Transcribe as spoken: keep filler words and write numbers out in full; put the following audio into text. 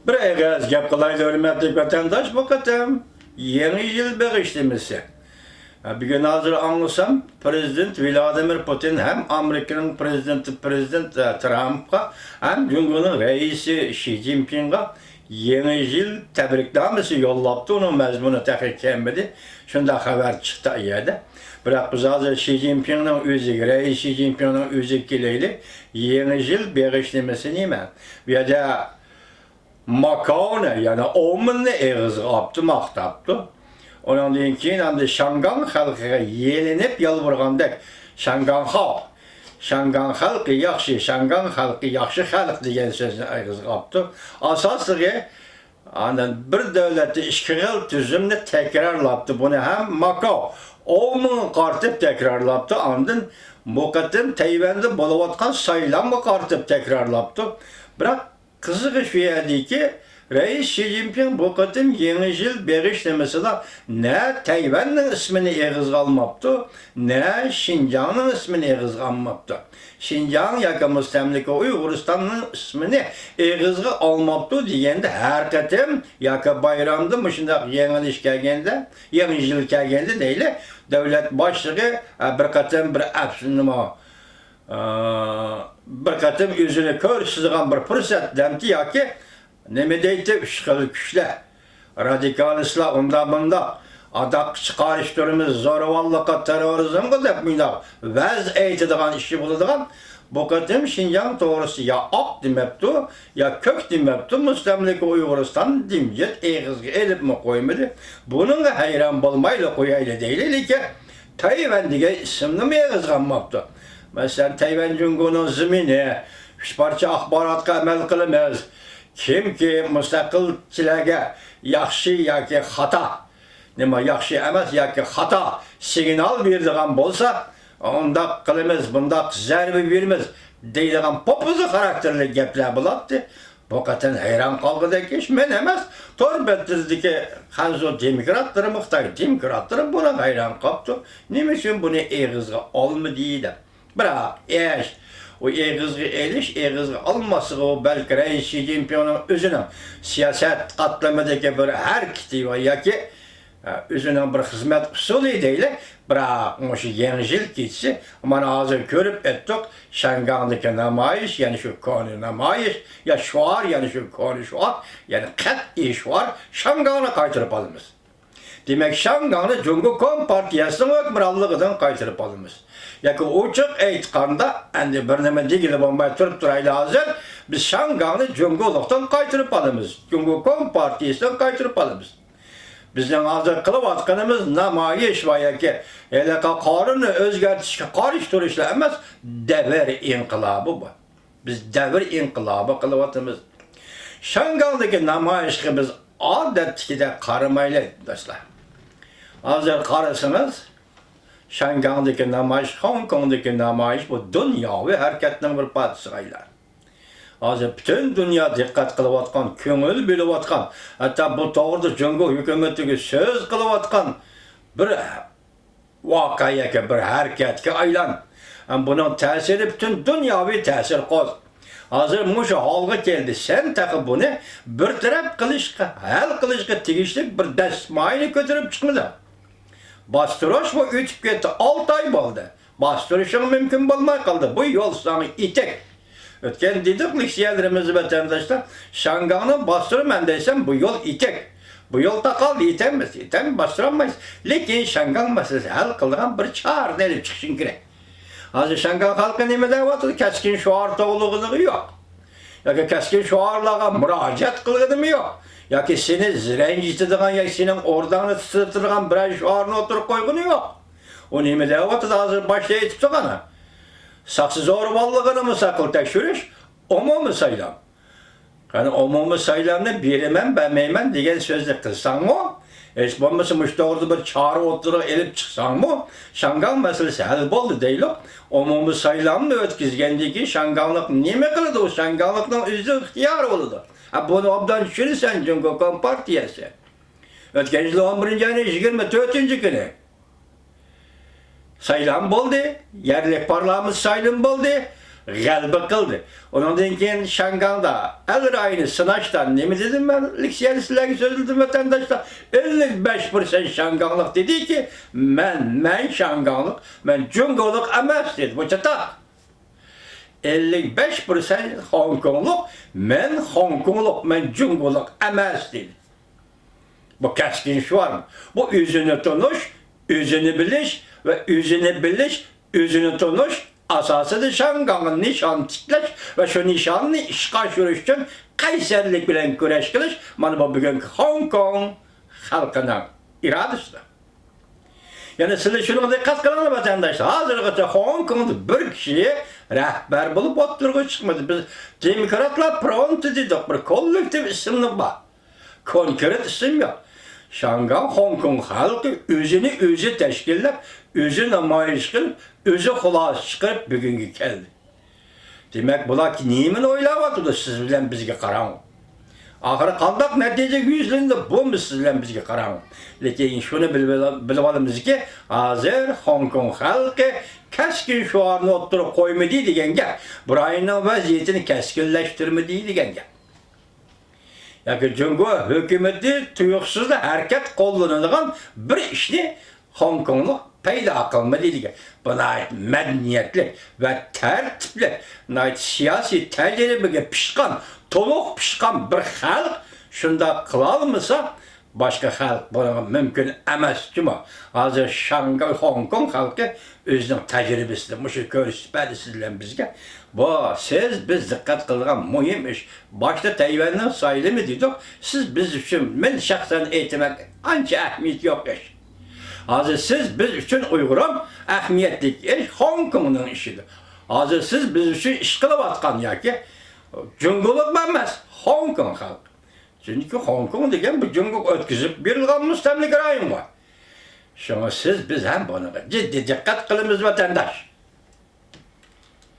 بىر ئېغىز گەپ قىلايلى، ھۆرمەتلىك ۋەتەنداش، بۇ قېتىم يېڭى يىل بېغىشلىمىسى. ھە، بۈگۈن ھازىر ئاڭلىسام، پىرېزىدېنت ۋلادىمىر پۇتىن ھەم ئامېرىكىنىڭ پىرېزىدېنتى، پىرېزىدېنت، ئە، ترامپقا ھەم جۇڭگونىڭ رەئىسى شى جىنپىڭغا يېڭى يىل تەبرىكنامىسى يوللاپتۇ. ئۇنىڭ مەزمۇنى تېخى كەلمىدى. شۇنداق خەۋەر چىقتى ئۇ يەردە. بىراق بىز ھازىر شى جىنپىڭنىڭ ئۆزىگە، رەئىس شى جىنپىڭنىڭ ئۆزىگە كېلەيلى. يېڭى يىل بېغىشلىمىسى نېمە؟ بۇ يەردە ماكاونى، يەنى ئومېننى ئېغىزغا ئاپتۇ، ماختاپتۇ. ئۇنىڭدىن كېيىن ئەمدى شياڭگاڭ خەلقىگە يېلىنىپ يالۋۇرغاندەك، شياڭگاڭ خاۋ، شياڭگاڭ خەلقى ياخشى، شياڭگاڭ خەلقى ياخشى خەلق دېگەن سۆزنى ئېغىزغا ئاپتۇ. ئاساسلىقى، ئاندىن بىر دۆلەتتە ئىككى خىل تۈزۈمنى تەكرارلاپتۇ. بۇنى ھەم ماكاو، ئومېنغا قارىتىپ تەكرارلاپتۇ. ئاندىن بۇ قېتىم تەيۋەندە بولۇۋاتقان سايلامغا قارىتىپ تەكرارلاپتۇ. بىراق، قىزىقى شۇ يەردىكى، رەئىس شى جىنپىڭ بۇ قېتىم يېڭى يىل بېغىشلىمىسىدا نە تەيۋەننىڭ ئىسمىنى ئېغىزغا ئالماپتۇ، نە شىنجاڭنىڭ ئىسمىنى ئېغىزغا ئالماپتۇ. شىنجاڭ ياكى مۇستەملىكە ئۇيغۇرىستاننىڭ ئىسمىنى ئېغىزغا ئالماپتۇ دېگەندە، ھەر قېتىم ياكى بايرامدا، مۇشۇنداق يېڭىلىش كەلگەندە، يېڭى يىل كەلگەندە دەيلى، دۆلەت باشلىقى، ئە، بىر قېتىم بىر ئەپسۇ-، نېمە، ئى، بىر قېتىم ئۆزىنى كۆرسىتىدىغان بىر پۇرسەت دەمتى ياكى نېمە دەيتتى، ئۈچ خىل كۈچلەر، رادىكالىستلار ئۇنداق مۇنداق، ئاداققا چىقارىش تۈرىمىز زورىۋاللىققا، تېررورىزمغا دەپ مۇنداق ۋەز ئېيتىدىغان ئىشى بولىدىغان، بۇ قېتىم شىنجاڭ توغرىسىدا يا ئاق دېمەپتۇ، يا كۆك دېمەپتۇ، مۇستەملىكە ئۇيغۇرىستان دىمجىت ئېغىزغا ئېلىپمۇ قويمىدى. بۇنىڭغا ھەيران بولمايلى قويايلى دەيلى، لېكىن تەيۋەن دېگەن ئىسىمنىمۇ ئېغىزغا ئالماپتۇ. مەسىلەن، تەيۋەن جۇڭگونىڭ زېمىنى، ئۈچ پارچە ئاخباراتقا ئەمەل قىلىمىز. كىمكى مۇستەقىلچىلەرگە ياخشى ياكى خاتا، نېمە ياخشى ئەمەس ياكى خاتا سىگنال بېرىدىغان بولسا، ئۇنداق قىلىمىز، بۇنداق زەربە بېرىمىز دەيدىغان پوپىزا خاراكتېرلىك گەپلەر بولاتتى. بۇ قېتىم ھەيران قالغۇدەك ئىش مەن ئەمەس، تور بەتلىرىدىكى خەنزۇ دېموكراتلىرىمۇ، خىتاي دېموكراتلىرىمۇ بۇنىڭغا ھەيران قاپتۇ. نېمە ئۈچۈن بۇنى ئېغىزغا ئالمىدى دەپ. بىراق ئىش، ئۇ ئېغىزغا ئېلىش، ئېغىزغا ئالماسلىقى، ئۇ بەلكى رەئىس شى جىنپىڭنىڭ ئۆزىنىڭ سىياسەت قاتلىمىدىكى بىر ھەرىكىتى ۋە ياكى، ئە، ئۆزىنىڭ بىر خىزمەت ئۇسۇلى دەيلى. بىراق مۇشۇ يېڭى يىل كېچىسى، مانا ھازىر كۆرۈپ ئۆتتۇق، شياڭگاڭدىكى نامايىش، يەنە شۇ كونا نامايىش، يا شوئار، يەنە شۇ كونا شوئار، يەنە قەتئىي شوئار، شياڭگاڭنى قايتۇرۇپ ئالىمىز. دېمەك، شياڭگاڭنى جۇڭگو كومپارتىيەسىنىڭ ھۆكۈمرانلىقىدىن قايتۇرۇپ ئالىمىز. ياكى ئوچۇق ئېيتقاندا، ئەمدى بىر نېمە دېگىلى بولماي تۇرۇپ تۇرايلى ھازىر، بىز شياڭگاڭنى جۇڭگولۇقتىن قايتۇرۇپ ئالىمىز. جۇڭگو كومپارتىيەسىدىن قايتۇرۇپ ئالىمىز. بىزنىڭ ھازىر قىلىۋاتقىنىمىز نامايىش ۋە ياكى ھېلىقى قانۇننى ئۆزگەرتىشكە قارشى تۇرۇشلا ئەمەس، دەۋر ئىنقىلابى بۇ. بىز دەۋر ئىنقىلابى قىلىۋاتىمىز. شياڭگاڭدىكى نامايىشقا بىز ئادەتتىكىدەك قارىمايلى، دوستلار. ھازىر قارىسىڭىز، شياڭگاڭدىكى نامايىش، خوڭكوڭدىكى نامايىش، بۇ دۇنياۋى ھەرىكەتنىڭ بىر پارچىسىغا ئايلاندى. ھازىر پۈتۈن دۇنيا دىققەت قىلىۋاتقان، كۆڭۈل بۆلۈۋاتقان، ھەتتا بۇ توغرىدا جۇڭگو ھۆكۈمىتىگە سۆز قىلىۋاتقان بىر ۋەقەگە، بىر ھەرىكەتكە ئايلان. ھەم بۇنىڭ تەسىرى پۈتۈن دۇنياۋى تەسىر قوز. ھازىر مۇشۇ ھالغا كەلدى. سەن تېخى بۇنى بىر تەرەپ قىلىشقا، ھەل قىلىشقا تېگىشلىك بىر دەسمايىنى كۆتۈرۈپ چىقمىدىڭ. باستۇرۇشمۇ ئۆتۈپ كەتتى، ئالتە ئاي بولدى. باستۇرۇشۇڭ مۇمكىن بولماي قالدى. بۇ يول ساڭا ئېتەك. ئۆتكەن دېدۇق لېكسىيەلىرىمىزدە، ۋەتەنداشلار، شياڭگاڭنى باستۇرىمەن دەيسەن، بۇ يول ئېتەك. بۇ يول تاقالدى، يېتەلمەس، يېتەلمەس، باستۇرالمايسىز. لېكىن شياڭگاڭ مەسىلىسى ھەل قىلىدىغان بىر چارىنى ئېلىپ چىقىشىڭ كېرەك. ھازىر شياڭگاڭ خەلقى نېمە دەۋاتىدۇ؟ كەسكىن شوئار توۋلىغىنىغى يوق. ياكى كەسكىن شوئارلارغا مۇراجىئەت قىلغىنىمۇ يوق. ياكى سېنى رەنجىتىدىغان ياكى سېنىڭ ئورداڭنى تىترىتىدىغان بىرەر شوئارنى ئوتتۇرىغا قويغىنى يوق. ئۇ نېمە دەۋاتىدۇ ھازىر باشتا ئېيتىپ تۇرغىنى؟ ساقچى زورىۋاللىقىنىمۇ ساقلىتەكشۈرۈش، ئومۇمىي سايلام. قېنى ئومۇمىي سايلامنى بېرىمەن، بەرمەيمەن دېگەن سۆزنى قىلساڭمۇ، ھېچ بولمىسا مۇشۇ توغرىدا بىر چارە ئوتتۇرىغا ئېلىپ چىقساڭمۇ، شياڭگاڭ مەسىلىسى ھەل بولدى دەيلۇق. ئومۇمىي سايلامنى ئۆتكۈزگەندىن كېيىن شياڭگاڭلىق نېمە قىلىدۇ؟ ئۇ شياڭگاڭلىقنىڭ ئۆزىنىڭ ئىختىيارى بولىدۇ. ھە، بۇنى ئوبدان چۈشىنىسەن، جۇڭگو كومپارتىيەسى. ئۆتكەن يىل ئون بىرىنچى ئاينىڭ يىگىرمە تۆتىنچى كۈنى سايلام بولدى، يەرلىك پارلامېنت سايلىمى بولدى. غەلىبە قىلدى. ئۇنىڭدىن كېيىن شياڭگاڭدا ئەل رايىنى سىناشتا نېمە دېدىم مەن؟ لېكسىيەدە سىلەرگە سۆزلىدىم، ۋەتەنداشلار. ئەللىك بەش پىرسەنت شياڭگاڭلىق دېدىكى، مەن، مەن شياڭگاڭلىق، مەن جۇڭگولۇق ئەمەس دېدى. بۇ چاتاق. ئەللىك بەش پىرسەنت خوڭكوڭلۇق، مەن خوڭكوڭلۇق، مەن جۇڭگولۇق ئەمەس دېدى. بۇ كەسكىن شوئار. بۇ ئۆزىنى تونۇش، ئۆزىنى بىلىش ۋە ئۆزىنى بىلىش، ئۆزىنى تونۇش ئاساسىدا شياڭگاڭغا نىشان تىكلەش ۋە شۇ نىشاننى ئىشقا ئاشۇرۇش ئۈچۈن قەيسەرلىك بىلەن كۈرەش قىلىش، مانا بۇ بۈگۈنكى خوڭكوڭ خەلقىنىڭ ئىرادىسىدۇر. يەنە سىلەر شۇنىڭغا دىققەت قىلىڭلار، ۋەتەنداشلار. ھازىرغىچە خوڭكوڭدا بىر كىشى رەھبەر بولۇپ ئوتتۇرىغا چىقمىدى. بىز دېموكراتلار فرونتى دېدۇق، بىر كوللېكتىپ ئىسىملا بار. كونكرېت ئىسىم يوق. شياڭگاڭ خوڭكوڭ خەلقى ئۆزىنى ئۆزى تەشكىللەپ، ئۆزى نامايىش قىلىپ، ئۆزى خۇلاسە چىقىرىپ بۈگۈنگە كەلدى. دېمەك، بۇلار نېمىنى ئويلاۋاتىدۇ سىز بىلەن بىزگە قاراڭ. ئاخىرى قانداق نەتىجىگە يۈزلىنىدۇ، بۇمۇ سىز بىلەن بىزگە قاراڭ. لېكىن شۇنى بىلىۋېلا-، بىلىۋالىمىزكى، ھازىر خوڭكوڭ خەلقى كەسكىن شوئارنى ئوتتۇرىغا قويمىدى دېگەن گەپ، بۇ رايوننىڭ ۋەزىيىتىنى كەسكىنلەشتۈرمىدى دېگەن گەپ. ياكى جۇڭگو ھۆكۈمىتى تۇيۇقسىزلا ھەرىكەت قوللىنىدىغان بىر ئىشنى خوڭكوڭلۇق پەيدا قىلمىدى دېگەن. بۇ ناھايىتى مەدەنىيەتلىك ۋە تەرتىپلىك، ناھايىتى سىياسىي تەجرىبىگە پىشقان، تولۇق پىشقان بىر خەلق شۇنداق قىلالمىسا، باشقا خەلق بۇنىڭغا مۇمكىن ئەمەس جۇمۇ. ھازىر شاڭگاي، خوڭكوڭ خەلقى ئۆزىنىڭ تەجرىبىسىدە مۇشۇ كۆرسىتىپ بەردى سىز بىلەن بىزگە. بۇ، سىز، بىز دىققەت قىلىدىغان مۇھىم ئىش. باشتا تەيۋەننىڭ سايلىمى دېدۇق. سىز بىز ئۈچۈن، مەن شەخسەن ئېيتىمەن، ئانچە ئەھمىيىتى يوق ئىش. ھازىر سىز بىز ئۈچۈن ئۇيغۇرۇم ئەھمىيەتلىك ئىش خوڭكوڭنىڭ ئىشىدۇر. ھازىر سىز بىز ئۈچۈن ئىش قىلىۋاتقان ياكى جۇڭگولۇقمۇ ئەمەس، خوڭكوڭ خەلقى. چۈنكى خوڭكوڭ دېگەن بۇ جۇڭگوغا ئۆتكۈزۈپ بېرىلغان مۇستەملىكە رايون بار. شۇڭا سىز، بىز ھەم بۇنىڭغا جىددىي دىققەت قىلىمىز، ۋەتەنداش.